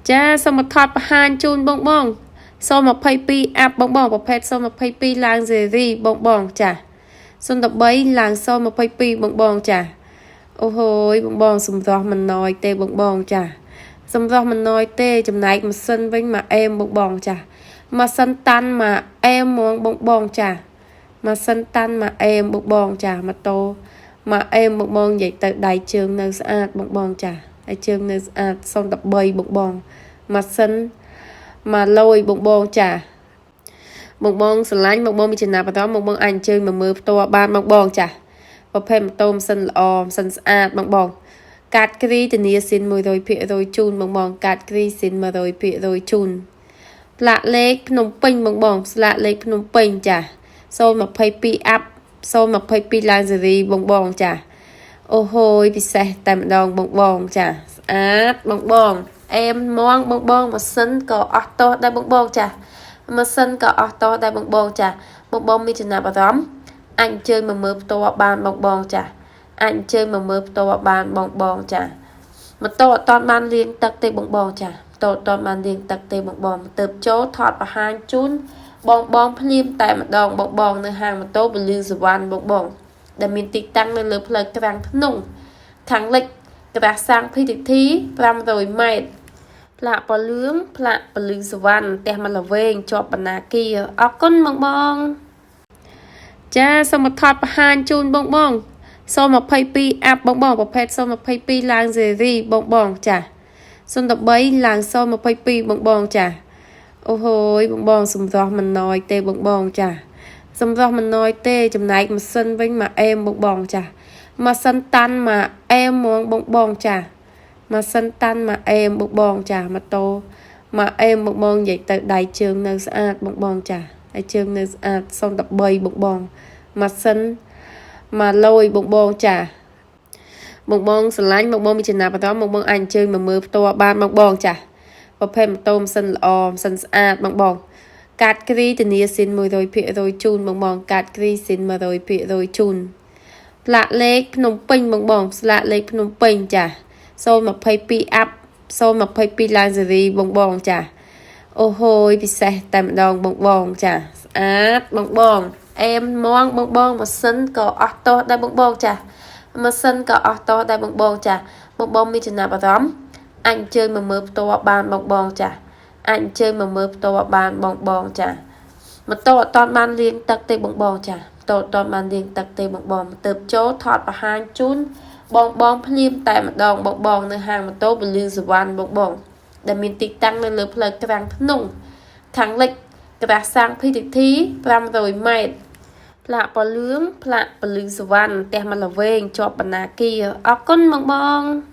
ចាសូមមកថតបង្ហាញជូនបងបង022 up បងបងប្រភេទ022ឡើងសេរីបងបងចា013ឡើង022បងបងចាអូហូយបងបងសម្រស់មិនណយទេបងបងចាសម្រស់មិនណយទេចំណែកម៉ាស៊ីនវិញមកអេមបងបងចាម៉ាស៊ីនតាន់មកអេមហ្មងបងបងចាម៉ាស៊ីនតាន់មកអេមបងបងចាម៉ូតូមកអេមបងបងនិយាយទៅដៃជើងនៅស្អាតបងបងចាដៃជើងនៅស្អាត013បងបងម៉ាស៊ីនមកលយបងបងចាបងបងស្រឡាញ់បងបងមានចំណាប់អារម្មណ៍បងបងអាចអញ្ជើញមកមើលផ្ទាល់បានបងបងចាប្រភេទម៉ូតូម៉ាស៊ីនល្អម៉ាស៊ីនស្អាតបងបងកាត់គ្រីធានាស៊ីន100%ជូនបងបងកាត់គ្រីស៊ីន100%ជូនផ្លាកលេខភ្នំពេញបងបងស្លាកលេខភ្នំពេញចា022 up 022ឡើងសេរីបងបងចាអូហូយពិសេសតែម្ដងបងបងចាស្អាតបងបងអេមមងបងបងម៉ាស៊ីនក៏អស់តោះដែរបងបងចាម៉ាស៊ីនក៏អស់តោះដែរបងបងចាបងបងមានចំណាប់អារម្មណ៍អាចអញ្ជើញមកមើលផ្ទាល់បានបងបងចាអាចអញ្ជើញមកមើលផ្ទាល់បានបងបងចាម៉ូតូអត់តាន់បានលាងទឹកទេបងបងចាម៉ូតូអត់តាន់បានលាងទឹកទេបងបងទៅចូលថតបង្ហាញជូនបងបងភ្លាមតែម្ដងបងបងនៅហាងម៉ូតូពលឺសវណ្ណបងបងដែលមានទីតាំងនៅលើផ្លូវក្រាំងធ្នង់ខាងលិចក្រាស់សាំង PTT 500ម៉ែត្រផ្លាកពលឿងផ្លាកពលឺសវណ្ណផ្ទះមលវែងជាប់បណ្ណាគារអរគុណបងបងចាសូមមកថតបង្ហាញជូនបងបង022 up បងបងប្រភេទ022ឡើងសេរីបងបងចា013ឡើង022បងបងចាអូហូយបងបងសម្រស់មិនណយទេបងបងចាសម្រស់មិនណយទេចំណែកម៉ាស៊ីនវិញមកអេមបងបងចាម៉ាស៊ីនតាន់មកអេមហ្មងបងបងចាម៉ាស៊ីនតាន់មកអេមបងបងចាម៉ូតូមកអេមបងបងនិយាយទៅដៃជើងនៅស្អាតបងបងចាដៃជើងនៅស្អាត013បងបងម៉ាស៊ីនមកលយបងបងចាបងបងស្រឡាញ់បងបងមានចំណាប់អារម្មណ៍បងបងអាចអញ្ជើញមកមើលផ្ទាល់បានបងបងចាប្រភេទម៉ូតូម៉ាស៊ីនល្អម៉ាស៊ីនស្អាតបងបងកាត់គ្រីធានាស៊ីន100%ជូនបងបងកាត់គ្រីស៊ីន100%ជូនផ្លាកលេខភ្នំពេញបងបងស្លាកលេខភ្នំពេញចា022 up 022ឡើងសេរីបងបងចាអូហូយពិសេសតែម្ដងបងបងចាស្អាតបងបងអេមមងបងបងម៉ាស៊ីនក៏អស់តោះដែរបងបងចាម៉ាស៊ីនក៏អស់តោះដែរបងបងចាបងបងមានចំណាប់អារម្មណ៍អាចអញ្ជើញមកមើលផ្ទាល់បានបងបងចាអាចអញ្ជើញមកមើលផ្ទាល់បានបងបងចាម៉ូតូអត់តាន់បានលាងទឹកទេបងបងចាម៉ូតូអត់តាន់បានលាងទឹកទេបងបងទៅចូលថតបង្ហាញជូនបងបងភ្លាមតែម្ដងបងបងនៅហាងម៉ូតូពលឺសវណ្ណបងបងដែលមានទីតាំងនៅលើផ្លូវក្រាំងធ្នង់ខាងលិចក្រាស់សាំង PTT 500ម៉ែត្រផ្លាកពលឿងផ្លាកពលឺសវណ្ណផ្ទះមលវែងជាប់បណ្ណាគារអរគុណបងបង។